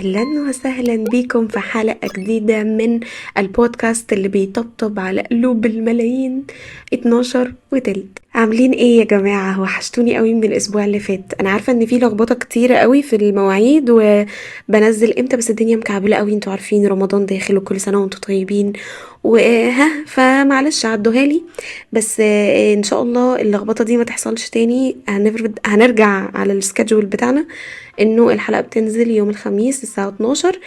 اهلا وسهلا بيكم في حلقة جديدة من البودكاست اللي بيطبطب على قلوب الملايين. 12:20. عاملين ايه يا جماعة؟ وحشتوني قوي من الاسبوع اللي فات. انا عارفة ان في لخبطة كتيرة قوي في المواعيد وبنزل امتى، بس الدنيا مكعبلة قوي، انتوا عارفين رمضان داخل وكل سنة وانتوا طيبين وها، فمعلش عدوها لي. بس ان شاء الله اللخبطة دي ما تحصلش تاني. هنرجع على ال schedule بتاعنا، انه الحلقة بتنزل يوم الخميس الساعة 12،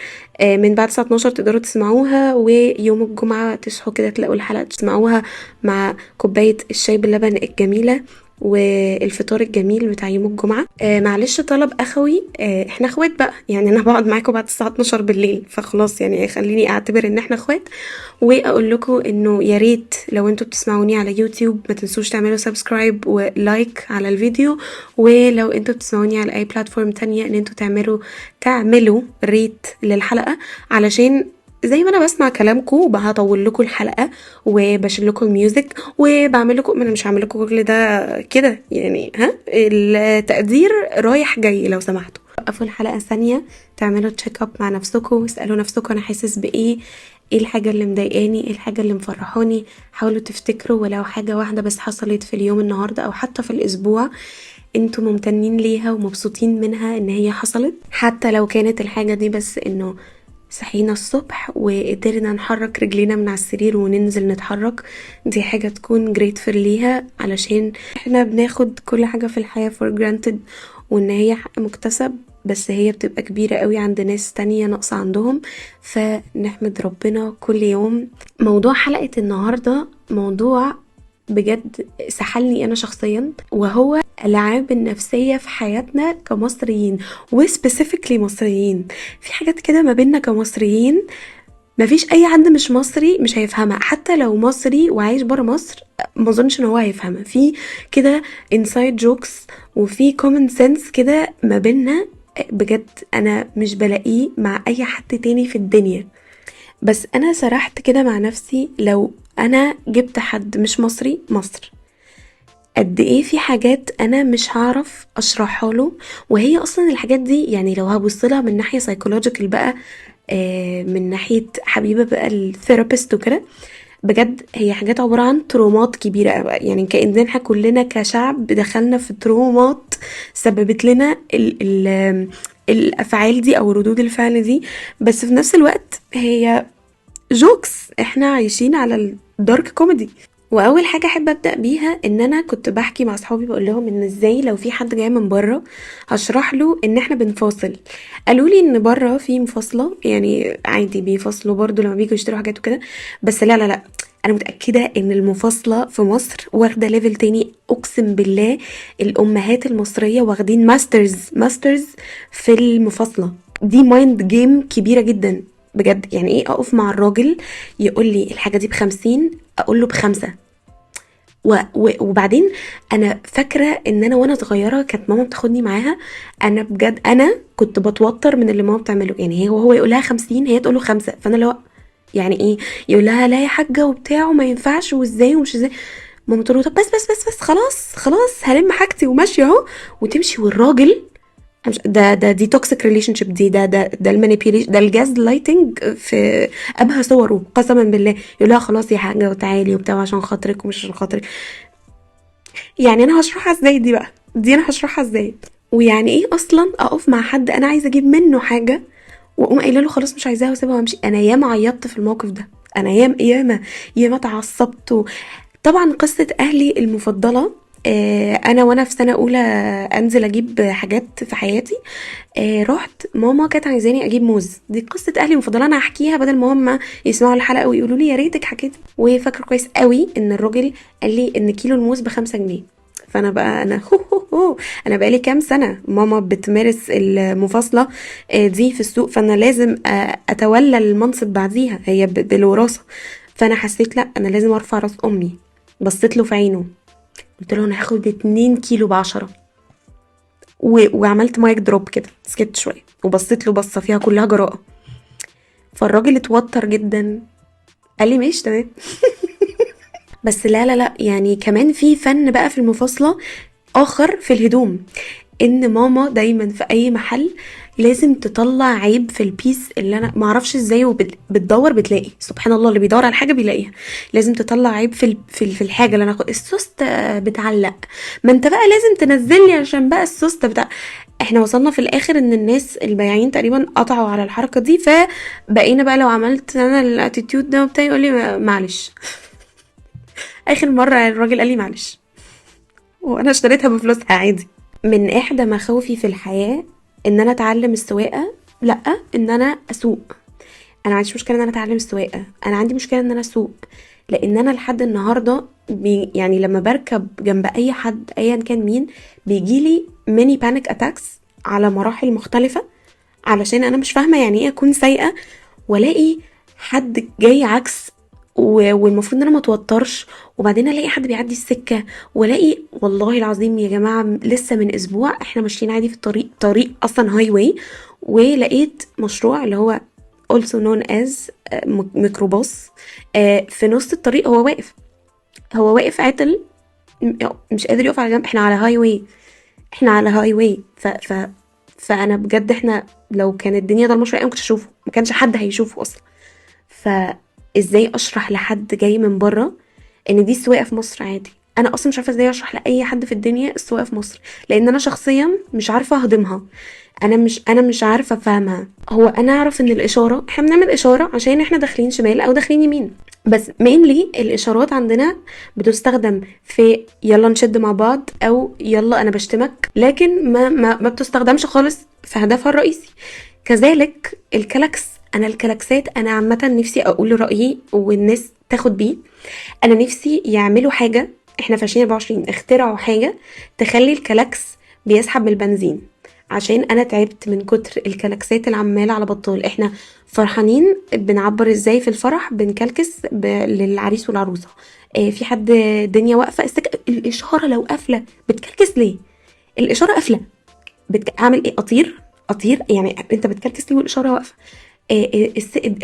من بعد الساعة 12 تقدروا تسمعوها، ويوم الجمعة تصحوا كده تلاقوا الحلقة تسمعوها مع كوباية الشاي باللبن الجميلة والفطار الجميل بتاع يوم الجمعة. معلش طلب أخوي، احنا اخوات بقى، انا بقعد معاكم بعد الساعة 12 بالليل، فخلاص خليني اعتبر ان احنا اخوات. واقول لكم انه يا ريت لو انتوا بتسمعوني على يوتيوب ما تنسوش تعملوا subscribe و like على الفيديو، ولو انتوا بتسمعوني على اي platform تانية ان انتوا تعملوا rate للحلقة، علشان زي ما انا بسمع كلامكم هطول لكم الحلقة وبشيل لكم ال music وبعمل لكم، ما انا مش هعمل لكم كل ده كده يعني، ها التقدير رايح جاي لو سمحتوا. وقفوا الحلقة ثانية، تعملوا check up مع نفسكم واسالوا نفسكم انا حاسس بايه، ايه الحاجة اللي مضايقاني، ايه الحاجة اللي مفرحاني. حاولوا تفتكروا ولو حاجة واحدة بس حصلت في اليوم النهارده او حتى في الاسبوع انتوا ممتنين ليها ومبسوطين منها ان هي حصلت، حتى لو كانت الحاجة دي بس انه صحينا الصبح وقدرنا نحرك رجلينا من على السرير وننزل نتحرك. دي حاجة تكون grateful ليها، علشان احنا بناخد كل حاجة في الحياة for granted وان هي حق مكتسب، بس هي بتبقى كبيرة قوي عند ناس تانية ناقصة عندهم، فنحمد ربنا كل يوم. موضوع حلقة النهاردة موضوع بجد سحلني أنا شخصيا، وهو الألعاب النفسية في حياتنا كمصريين، و specifically مصريين. في حاجات كده ما بيننا كمصريين مفيش أي حد مش مصري مش هيفهمها، حتى لو مصري وعايش برا مصر ما اظنش ان هو هيفهمها. في كده inside jokes وفي common sense كده ما بيننا، بجد انا مش بلاقيه مع اي حد تاني في الدنيا. بس انا سرحت كده مع نفسي، لو انا جبت حد مش مصري مصر، قد ايه في حاجات انا مش هعرف اشرحها له، وهي اصلا الحاجات دي لو هبص لها من ناحية psychological بقى، من ناحية حبيبه بقى ال therapist وكده، بجد هي حاجات عبارة عن traumaات كبيرة قوي. كأننا احنا كلنا كشعب دخلنا في traumaات سببت لنا ال الأفعال دي أو ردود الفعل دي، بس في نفس الوقت هي jokes، احنا عايشين على ال dark comedy. واول حاجة احب ابدا بيها ان انا كنت بحكي مع اصحابي بقول لهم ان ازاي لو في حد جاي من بره هشرح له ان احنا بنفاصل. قالوا لي ان بره في مفاصله، عادي بيفاصلوا برضو لما بييجوا يشتروا حاجات وكده، بس لا لا لا، انا متاكدة ان المفاصله في مصر واخده level تاني. اقسم بالله الامهات المصرية واخدين masters في المفاصله دي، mind game كبيرة جدا بجد. يعني ايه اقف مع الراجل يقول لي الحاجة دي ب50 اقول له ب5؟ وبعدين انا فاكره ان انا وانا صغيرة كانت ماما بتاخدني معاها، انا بجد انا كنت بتوتر من اللي ماما بتعمله. هي وهو يقول لها 50 هي تقول له 5، فانا اللي هو يعني ايه، يقول لها لا يا حاجة وبتاع وما ينفعش وازاي ومش ازاي، ماما تقول له طب بس بس بس بس خلاص خلاص هلم حاجتي وماشية اهو وتمشي. والراجل مش ده دي toxic relationship، دي ده ال manipulation، ده ال gaslighting في ابهى صوره قسما بالله. يقول لها خلاص يا حاجة وتعالي وبتاع عشان خاطرك ومش عشان خاطرك. انا هشرحها ازاي دي بقى؟ دي انا هشرحها ازاي؟ ويعني ايه اصلا اقف مع حد انا عايزه اجيب منه حاجة واقوم قايله له خلاص مش عايزاها واسيبها وامشي؟ انا ياما عيطت في الموقف ده، انا ياما ياما ياما اتعصبت. طبعا قصة اهلي المفضلة، انا وانا في سنة اولى انزل اجيب حاجات في حياتي، رحت ماما كانت عايزاني اجيب موز. دي قصة اهلي المفضلة، انا هحكيها بدل ما هم يسمعوا الحلقة ويقولوا لي يا ريتك حكيتي. وفاكره كويس قوي ان الراجل قال لي ان كيلو الموز ب5 جنيه، فانا بقى انا هو هو هو انا بقالي كام سنة ماما بتمارس المفاصله دي في السوق، فانا لازم اتولى المنصب بعديها، هي بالوراثه. فانا حسيت لا انا لازم ارفع راس امي. بصيت له في عينه قلت له انا هاخد 2 كيلو ب10، وعملت mic drop كده، سكت شوية وبصيت له بصة فيها كلها جراءه. فالراجل اتوتر جدا، قال لي ماشي تمام. بس لا لا لا، كمان في فن بقى في المفاصله اخر في الهدوم، ان ماما دايما في اي محل لازم تطلع عيب في ال piece اللي انا معرفش ازاي، وبتدور بتلاقي، سبحان الله اللي بيدور على حاجة بيلاقيها. لازم تطلع عيب في الحاجة اللي انا السوست بتعلق، ما انت بقى لازم تنزلني عشان بقى السوست بتاع. احنا وصلنا في الاخر ان الناس البياعين تقريبا قطعوا على الحركة دي، فبقينا بقى لو عملت انا ال attitude ده وبتاع يقول لي معلش. اخر مرة الراجل قال لي معلش وانا اشتريتها بفلوسها عادي. من احدى مخاوفي في الحياة ان انا اتعلم السواقة، لا ان انا اسوق. انا ما عنديش مشكلة ان انا اتعلم السواقة، انا عندي مشكلة ان انا اسوق، لان انا لحد النهارده يعني لما بركب جنب اي حد ايا كان مين بيجيلي mini panic attacks على مراحل مختلفة، علشان انا مش فاهمه يعني ايه اكون سايقه والاقي حد جاي عكس والمفروض ان انا ما اتوترش، وبعدين الاقي حد بيعدي السكة، والاقي والله العظيم يا جماعة لسه من اسبوع احنا ماشيين عادي في الطريق، طريق اصلا highway، ولقيت مشروع اللي هو also known as ميكروباص في نص الطريق، هو واقف عطل مش قادر يقف على جنب. احنا على highway، احنا على highway، ف ف فانا بجد احنا لو كانت الدنيا ضلمة شوية ما كنتش اشوفه، ما كانش حد هيشوفه اصلا. فازاي اشرح لحد جاي من بره ان دي السواقة في مصر عادي؟ انا اصلا مش عارفه ازاي اشرح لاي حد في الدنيا السواقة في مصر، لان انا شخصيا مش عارفه اهضمها، انا مش عارفه افهمها. هو انا اعرف ان الاشارة احنا بنعمل اشارة عشان احنا داخلين شمال او داخلين يمين، بس mainly الاشارات عندنا بتستخدم في يلا نشد مع بعض او يلا انا بشتمك، لكن ما بتستخدمش خالص في هدفها الرئيسي. كذلك الكلاكس، انا الكلاكسات انا عامة نفسي اقول رايي والناس تاخد بيه. انا نفسي يعملوا حاجة، احنا في 2024 اخترعوا حاجة تخلي الكلاكس بيسحب من البنزين، عشان انا تعبت من كتر الكلاكسات العمالة على بطال. احنا فرحانين بنعبر ازاي في الفرح؟ بنكلكس للعريس والعروسه. في حد دنيا واقفة الاشارة لو قافله بتكلكس ليه؟ الاشارة قافله اعمل ايه؟ اطير؟ اطير يعني انت بتكلكس ليه والاشارة واقفة؟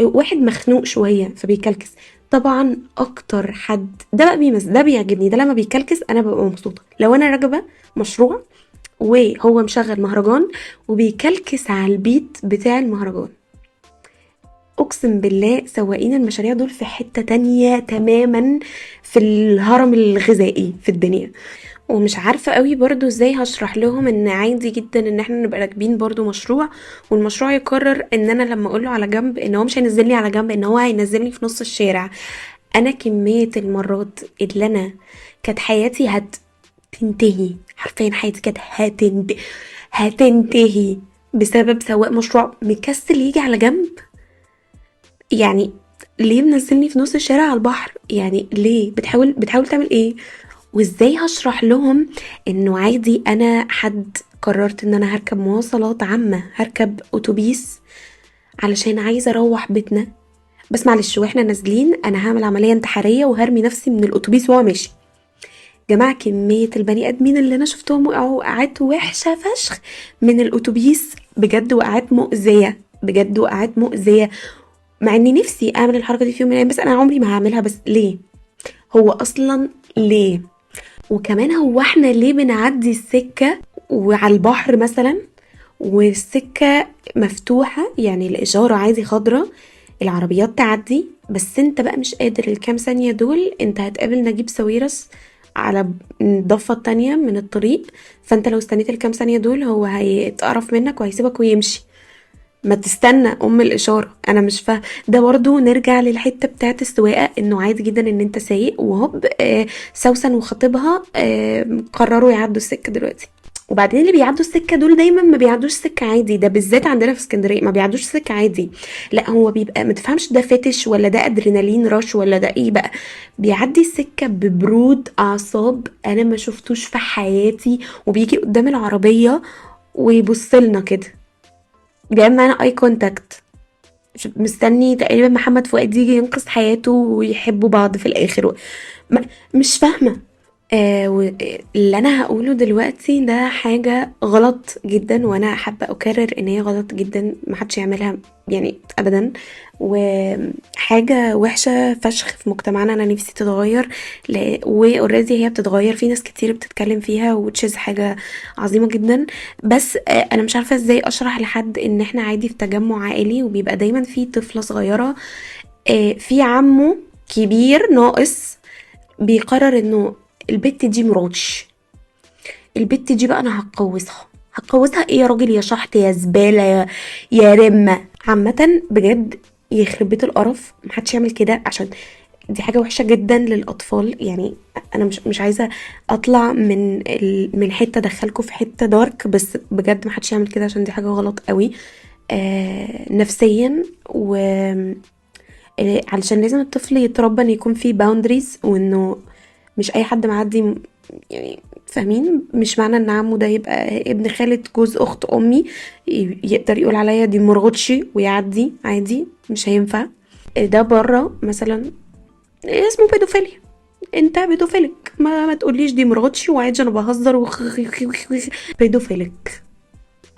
واحد مخنوق شوية فبيكلكس. طبعا اكتر حد ده بقى بيمس ده بيعجبني، ده لما بيكلكس انا ببقى مبسوطة. لو انا راكبه مشروع وهو مشغل مهرجان وبيكلكس على ال beat بتاع المهرجان، اقسم بالله سواقين المشاريع دول في حتة تانية تماما في الهرم الغذائي في الدنيا. ومش عارفة قوي برضو ازاي هشرح لهم ان عادي جدا ان احنا نبقى راكبين برضو مشروع، والمشروع يقرر ان انا لما اقوله على جنب ان هو مش هينزلني على جنب، ان هو هينزلني في نص الشارع. انا كمية المرات اللي انا كانت حياتي هتنتهي، حرفيا حياتي كانت هتنتهي بسبب سواق مشروع مكسل يجي على جنب. يعني ليه منزلني في نص الشارع على البحر؟ يعني ليه بتحاول تعمل ايه؟ وازاي هشرح لهم انه عادي انا حد قررت ان انا هركب مواصلات عامة، هركب اتوبيس علشان عايزة اروح بيتنا، بس معلش واحنا نازلين انا هعمل عملية انتحارية وهرمي نفسي من الاتوبيس وهو ماشي. جماعة كمية البني ادمين اللي انا شفتهم وقعوا وقعات وحشة فشخ من الاتوبيس بجد، وقعات مؤذية بجد، وقعات مؤذية. مع اني نفسي اعمل الحركة دي في يوم من الايام، بس انا عمري ما هعملها. بس ليه؟ هو اصلا ليه؟ وكمان هو احنا ليه بنعدي السكة وعلى البحر مثلا والسكة مفتوحة، يعني الإشارة عادي خضرة، العربيات تعدي، بس انت بقى مش قادر الكام ثانية دول انت هتقابل نجيب ساويرس على الضفة التانية من الطريق، فانت لو استنيت الكام ثانية دول هو هيتقرف منك وهيسيبك ويمشي. ما تستنى ام الاشارة. انا مش فاهم ده. برضو نرجع للحتة بتاعت السواقة، انه عادي جدا ان انت سايق وهوب سوسن وخطيبها قرروا يعدوا السكة دلوقتي. وبعدين اللي بيعدوا السكة دول دايما ما بيعدوش سكة عادي، ده بالذات عندنا في اسكندرية ما بيعدوش سكة عادي، لا هو بيبقى ما تفهمش ده fetish ولا ده adrenaline rush ولا ده ايه بقى، بيعدي السكة ببرود اعصاب انا ما شفتوش في حياتي، وبيجي قدام العربية ويبص لنا كده، بيعمل معانا eye contact، مستني تقريبا محمد فؤاد يجي ينقذ حياته ويحبوا بعض في الاخر. مش فاهمه واللي انا هقوله دلوقتي ده حاجة غلط جدا، وانا حابة اكرر ان هي غلط جدا، محدش يعملها يعني ابدا، وحاجة وحشة فشخ في مجتمعنا، انا نفسي تتغير، و already هي بتتغير، في ناس كتير بتتكلم فيها which is حاجة عظيمة جدا. بس انا مش عارفة ازاي اشرح لحد ان احنا عادي في تجمع عائلي وبيبقى دايما في طفلة صغيرة، في عمه كبير ناقص بيقرر انه البت دي مراتش، البت دي بقى انا هتجوزها. هتجوزها ايه يا راجل يا شحط يا زبالة يا رمة؟ عامة بجد يخرب بيت القرف، محدش يعمل كده عشان دي حاجة وحشة جدا للأطفال. يعني أنا مش عايزة أطلع من حتة أدخلكوا في حتة dark، بس بجد محدش يعمل كده عشان دي حاجة غلط قوي، نفسيا، و علشان لازم الطفل يتربى ان يكون فيه boundaries، وانه مش اي حد معدي، يعني فاهمين؟ مش معنى ان عمه ده يبقى ابن خالة جوز اخت امي يقدر يقول عليا دي مرغوتشي ويعدي عادي، مش هينفع. ده بره مثلا اسمه بيدوفيليا، انت pedophilic، ما تقوليش دي مرغوتشي وعادي انا بهزر pedophilic.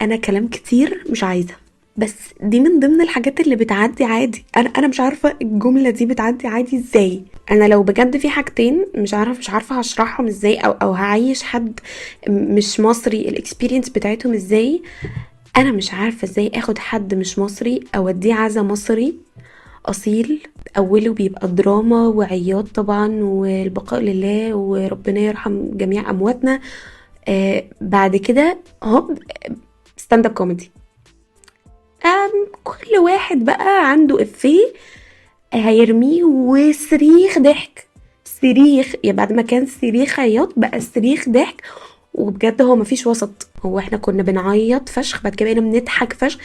انا كلام كتير مش عايزه، بس دي من ضمن الحاجات اللي بتعدي عادي. انا مش عارفه الجملة دي بتعدي عادي ازاي. انا لو بجد في حاجتين مش عارفه هشرحهم ازاي، او هعيش حد مش مصري ال experience بتاعتهم ازاي. انا مش عارفه ازاي اخد حد مش مصري اوديه عزا مصري اصيل، اوله بيبقى دراما وعياط طبعا والبقاء لله وربنا يرحم جميع امواتنا، بعد كده هوب stand up comedy، كل واحد بقى عنده افيه هيرميه وصريخ ضحك، صريخ، يا بعد ما كان صريخ عياط بقى صريخ ضحك. وبجد هو مفيش وسط، هو احنا كنا بنعيط فشخ بعد كده بقينا بنضحك فشخ.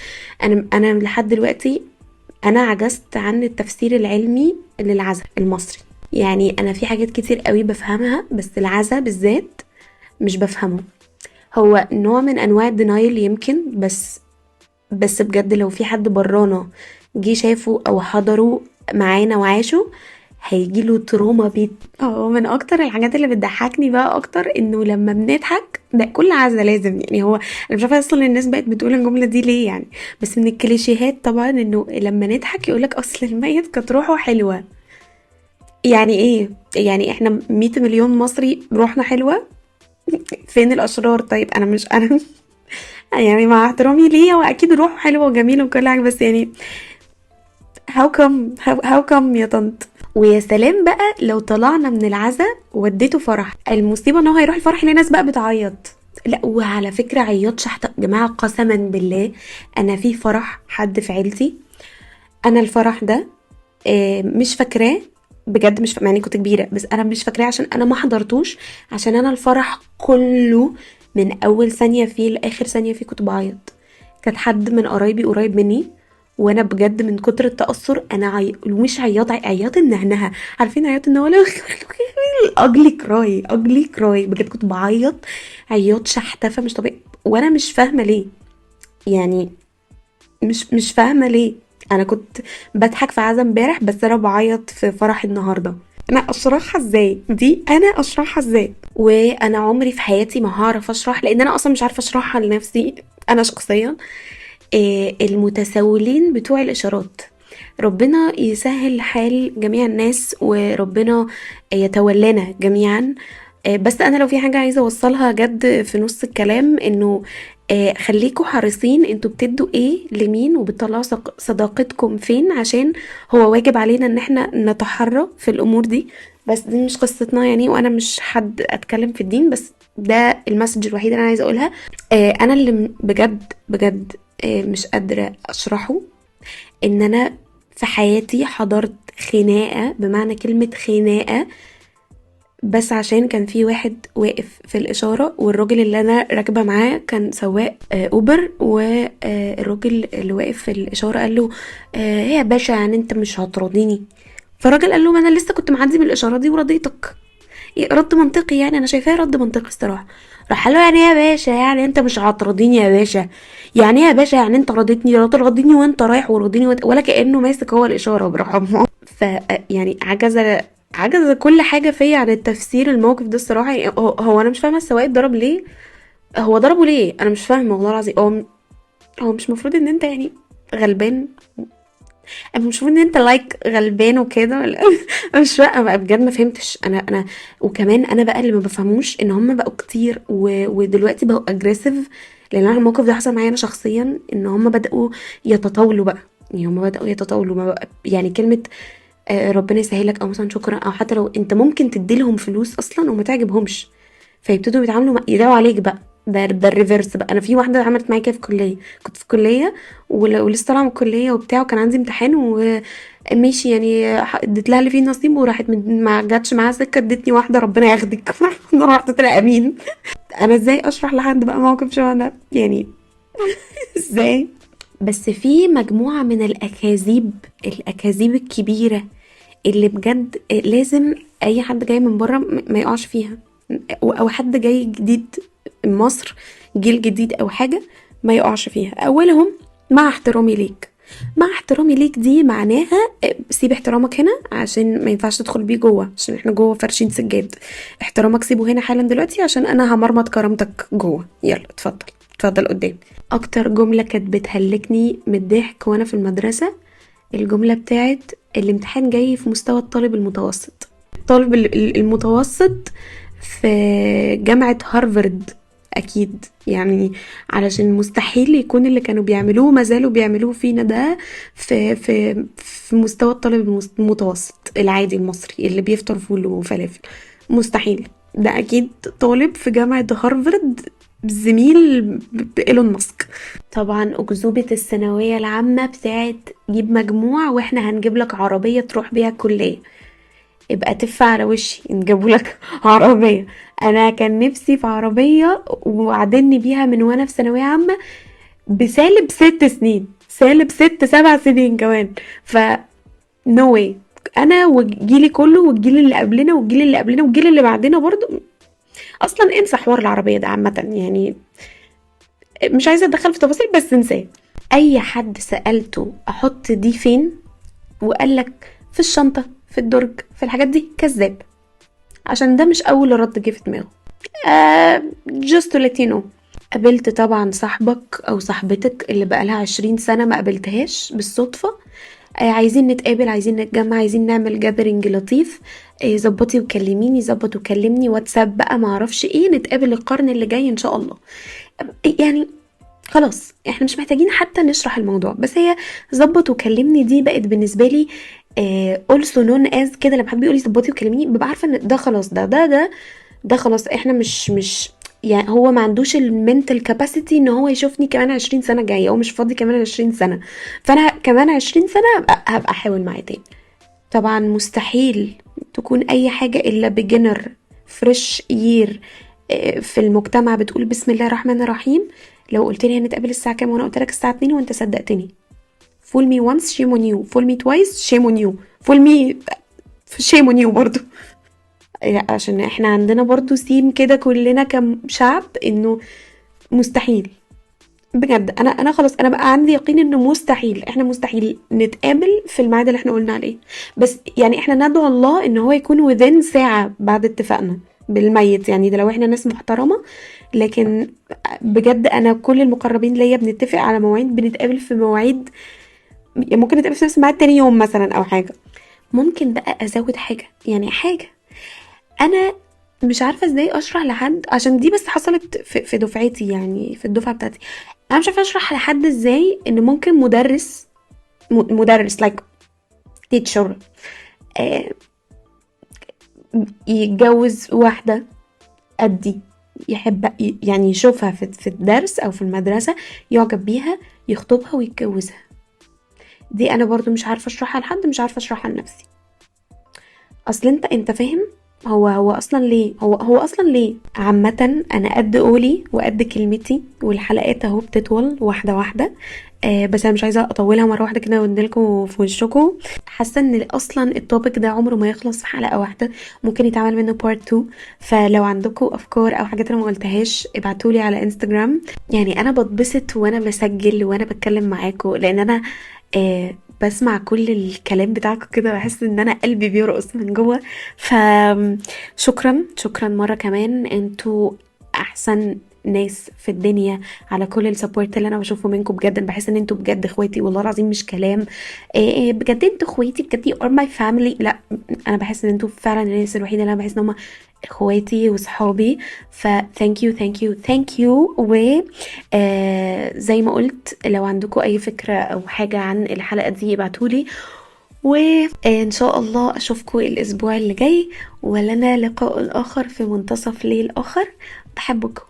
انا لحد دلوقتي انا عجزت عن التفسير العلمي للعزاء المصري. يعني انا في حاجات كتير قوي بفهمها، بس العزاء بالذات مش بفهمه. هو نوع من انواع ال denial يمكن، بس بجد لو في حد برانا جه شافه او حضره معانا وعاشه هيجيله trauma بيت. من اكتر الحاجات اللي بتضحكني بقى اكتر انه لما بنضحك ده كل عزا لازم، يعني هو انا مش عارفه اصلا الناس بقت بتقول الجملة دي ليه يعني، بس من الكليشيهات طبعا انه لما نضحك يقولك اصل الميت كانت روحه حلوة. يعني ايه؟ يعني احنا 100 مليون مصري روحنا حلوة؟ فين الاشرار؟ طيب انا مش انا يعني مع احترامي ليه هو اكيد روحه حلوة وجميلة وكل حاجة، بس يعني how come، how come يا طنط؟ ويا سلام بقى لو طلعنا من العزا وديته فرح، المصيبة ان هو هيروح الفرح يلاقي ناس بقى بتعيط. لا وعلى فكرة عياط شحتة جماعة، قسما بالله انا في فرح حد في عيلتي، انا الفرح ده مش فاكراه بجد، مش مع اني كنت كبيرة، بس انا مش فاكراه عشان انا ما حضرتوش، عشان انا الفرح كله من اول ثانية فيه لاخر ثانية فيه كنت بعيط. كانت حد من قرايبي قريب مني، وانا بجد من كتر التاثر انا مش عياط، عياط النهنهه، عارفين عياط ان هو ugly cry، ugly cry بجد كنت بعيط عياط شحتفه مش طبيعي، وانا مش فاهمه ليه، يعني مش فاهمه ليه. انا كنت بضحك في عزا امبارح بس انا بعيط في فرح النهارده، انا اشرحها ازاي دي؟ انا اشرحها ازاي؟ وانا عمري في حياتي ما هعرف اشرح، لان انا اصلا مش عارفه اشرحها لنفسي انا شخصيا. المتسولين بتوع الاشارات، ربنا يسهل حال جميع الناس وربنا يتولانا جميعا. بس انا لو في حاجة عايزه اوصلها جد في نص الكلام، انه خليكوا حريصين انتوا بتدوا ايه لمين وبتطلعوا صداقتكم فين، عشان هو واجب علينا ان احنا نتحرى في الامور دي. بس دي مش قصتنا يعني، وانا مش حد اتكلم في الدين، بس ده ال message الوحيد اللي انا عايزه اقولها. انا اللي بجد بجد، مش قادرة اشرحه، ان انا في حياتي حضرت خناقه بمعنى كلمة خناقه، بس عشان كان في واحد واقف في الإشارة، والراجل اللي أنا راكبة معاه كان سواق، أوبر، والراجل اللي واقف في الإشارة قال له، إيه يا باشا يعني أنت مش هتراضيني؟ فالراجل قال له ما أنا لسه كنت معدي من الإشارة دي ورضيتك. إيه، رد منطقي يعني، أنا شايفاه رد منطقي الصراحة. راح قال له يعني إيه يا باشا يعني أنت مش هتراضيني يا باشا؟ يعني إيه يا باشا يعني أنت راضيتني؟ لا تراضيني وأنت رايح وراضيني وأنت، ولا كأنه ماسك هو الإشارة برحمة. ف يعني عجز عجز كل حاجة فيا عن التفسير الموقف ده الصراحة. يعني هو انا مش فاهمه السواق اتضرب ليه، هو ضربه ليه؟ انا مش فاهمه والله العظيم. هو مش مفروض ان انت يعني غلبان، مش المفروض ان انت like غلبان وكده ولا؟ مش فاهمه بجد، ما فهمتش انا. وكمان انا بقى اللي ما بفهموش ان هم بقوا كتير ودلوقتي بقوا aggressive، لان انا الموقف ده حصل معايا انا شخصيا، ان هم بداوا يتطاولوا بقى، يعني هم بداوا يتطاولوا، ما بقى يعني كلمة ربنا يسهلك او مثلا شكرا، او حتى لو انت ممكن تديلهم فلوس اصلا وما تعجبهمش، فيبتدوا يتعاملوا يدعوا عليك بقى. ده ال reverse بقى. انا في واحدة عملت معايا كده في الكلية، كنت في الكلية ولسه طالعه من الكلية وبتاع، وكان عندي امتحان وماشي يعني، اديت لها اللي فيه نصيب وراحت ما جاتش معاها سكة، ادتني واحدة ربنا ياخدك. انا رحت قلت لها امين. انا ازاي اشرح لحد بقى موقف شبه ده يعني؟ ازاي؟ بس في مجموعة من الاكاذيب الكبيرة اللي بجد لازم اي حد جاي من بره ما يقعش فيها، او حد جاي جديد مصر، جيل جديد او حاجة، ما يقعش فيها. اولهم مع احترامي ليك. مع احترامي ليك دي معناها سيب احترامك هنا عشان ما ينفعش تدخل بيه جوه، عشان احنا جوه فرشين سجاد. احترامك سيبه هنا حالا دلوقتي عشان انا همرمط كرامتك جوه. يلا اتفضل، اتفضل قدام. اكتر جملة كانت بتهلكني من الضحك وانا في المدرسة، الجملة بتاعت الامتحان جاي في مستوى الطالب المتوسط. الطالب المتوسط في جامعة هارفارد أكيد، يعني علشان مستحيل يكون اللي كانوا بيعملوه ما زالوا بيعملوه فينا ده في مستوى الطالب المتوسط العادي المصري اللي بيفطر فول وفلافل. مستحيل، ده أكيد طالب في جامعة هارفارد زميل بإيلون ماسك. طبعا أكذوبة الثانوية العامة بتاعت جيب مجموع واحنا هنجيب لك عربية تروح بيها الكلية، ابقى تف على وشي نجيبوا لك عربية. انا كان نفسي في عربية وعدني بيها من وانا في ثانوية عامة بسالب 6 سنين، سالب 6-7 سنين كمان. ف no way، انا وجيلي كله والجيل اللي قبلنا والجيل اللي قبلنا والجيل اللي بعدنا برضو اصلا انسى حوار العربية ده عامة، يعني مش عايزة اتدخل في تفاصيل بس انساه. اي حد سألته احط دي فين وقال لك في الشنطة، في الدرج، في الحاجات دي، كذاب، عشان ده مش اول رد جه في دماغه. Just to let you know. قابلت طبعا صاحبك او صاحبتك اللي بقالها 20 سنة ما قابلتهاش بالصدفة، عايزين نتقابل، عايزين نتجمع، عايزين نعمل gathering لطيف، ظبطي وكلميني، ظبط وكلمني، واتساب بقى ما اعرفش ايه، نتقابل القرن اللي جاي ان شاء الله. يعني خلاص احنا مش محتاجين حتى نشرح الموضوع، بس هي ظبط وكلمني دي بقت بالنسبة لي، also known as كده. لما حد بيقول لي ظبطي وكلميني ببقى عارفه ان ده خلاص، ده ده ده ده خلاص، احنا مش، مش يعني هو ما عندوش ال mental capacity ان هو يشوفني كمان 20 سنة جاية، هو مش فاضي كمان 20 سنة، فانا كمان 20 سنة هبقى احاول معاه تاني. طبعا مستحيل تكون اي حاجة الا beginner fresh year في المجتمع بتقول بسم الله الرحمن الرحيم. لو قلت لي هنتقابل الساعة كام وانا قلت لك الساعة 2 وانت صدقتني، fool me once shame on you، fool me twice shame on you، fool me shame on you برضو. لا، عشان احنا عندنا برضو سيم كده كلنا كشعب انه مستحيل بجد. انا خلاص انا بقى عندي يقين انه مستحيل، احنا مستحيل نتقابل في الميعاد اللي احنا قلنا عليه، بس احنا ندعو الله ان هو يكون within ساعة بعد اتفاقنا بالميت، ده لو احنا ناس محترمة. لكن بجد انا كل المقربين ليا بنتفق على مواعيد، بنتقابل في مواعيد، ممكن نتقابل في نفس الميعاد تاني يوم مثلا او حاجة. ممكن بقى ازود حاجة، حاجة انا مش عارفة ازاي اشرح لحد، عشان دي بس حصلت في دفعتي، يعني في الدفعة بتاعتي، انا مش عارفة اشرح لحد ازاي ان ممكن مدرس like teacher، يتجوز واحدة قدي، يحب يشوفها في الدرس او في المدرسة، يعجب بيها، يخطبها ويتجوزها. دي انا برضو مش عارفة اشرحها لحد، مش عارفة اشرحها لنفسي. اصل انت فاهم هو اصلا ليه، هو اصلا ليه. عامة انا قد قولي وقد كلمتي، والحلقات اهو بتطول واحدة واحدة، بس انا مش عايزة اطولها مرة واحدة كده واديلكوا في وشكوا. حاسة ان اصلا ال topic ده عمره ما يخلص في حلقة واحدة، ممكن يتعمل منه part 2. فلو عندكوا افكار او حاجات انا ما قلتهاش ابعتولي على انستجرام. انا بتبسط وانا بسجل وانا بتكلم معاكوا، لان انا بسمع كل الكلام بتاعكم كده بحس ان انا قلبي بيرقص من جوه. فشكرا شكرا مرة كمان، انتوا احسن ناس في الدنيا على كل ال support اللي انا بشوفه منكم. بجد انا بحس ان انتوا بجد اخواتي، والله العظيم مش كلام إيه، بجد انتوا اخواتي بجد، you are my family. لا، انا بحس ان انتوا فعلا الناس الوحيدة اللي انا بحس ان هم اخواتي وصحابي. ف thank you thank you thank you. و زي ما قلت، لو عندكم اي فكرة او حاجة عن الحلقة دي ابعتولي، وان شاء الله اشوفكم الاسبوع اللي جاي، ولنا لقاء اخر في منتصف ليل اخر. بحبكم.